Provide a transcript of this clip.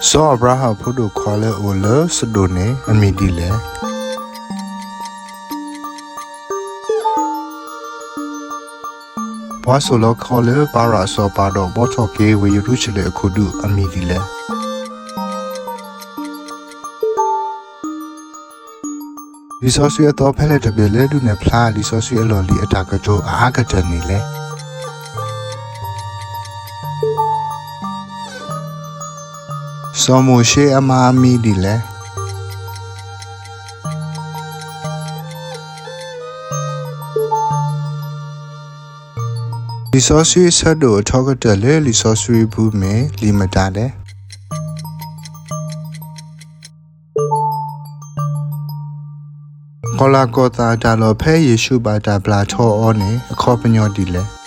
စီၤအၤဘြၤဟၣ်ဖိဒိၣ်ခွါလၢအအိၣ်လၢစဒိၣ်န့ၣ် အမံၤဒ်လဲၣ်. ပှၤစိာ်လီၤခီလၢပၤရၣ်အစီၤပၤဒီးဘှီထီၣ်က့ၤဝ့ၢ်ယရူၤၡလ့ၣ်အခိၣ်ဒူၣ် အမံၤဒ်လဲၣ်. လံာ်စီဆှံအသီဖဲလဲၣ်တဘ့ၣ်လၢဒုးနဲၣ်ဖျါလံာ်စီဆှံအလီၢ်လံၤအတၢ်ကတိၤအအါကတၢၢ်န့ၣ်လဲၣ်. စီၤမိၤၡ့အမါအမံၤဒ်လဲၣ်. လံာ်စီဆှံအဆၢဒိၣ်အထီကတၢၢ်လၢလံာ်စီဆှံအပူၤမ့ၢ်လံာ်မတၤလဲၣ်. ကီၤလၤကီၤသးအတၢ်လီၢ်ဖဲယ့ၣ်ၡူးဘၣ်တၢ်ပျၢ်ထီအီၤန့ၣ် အခီပညီဒ်လဲၣ်.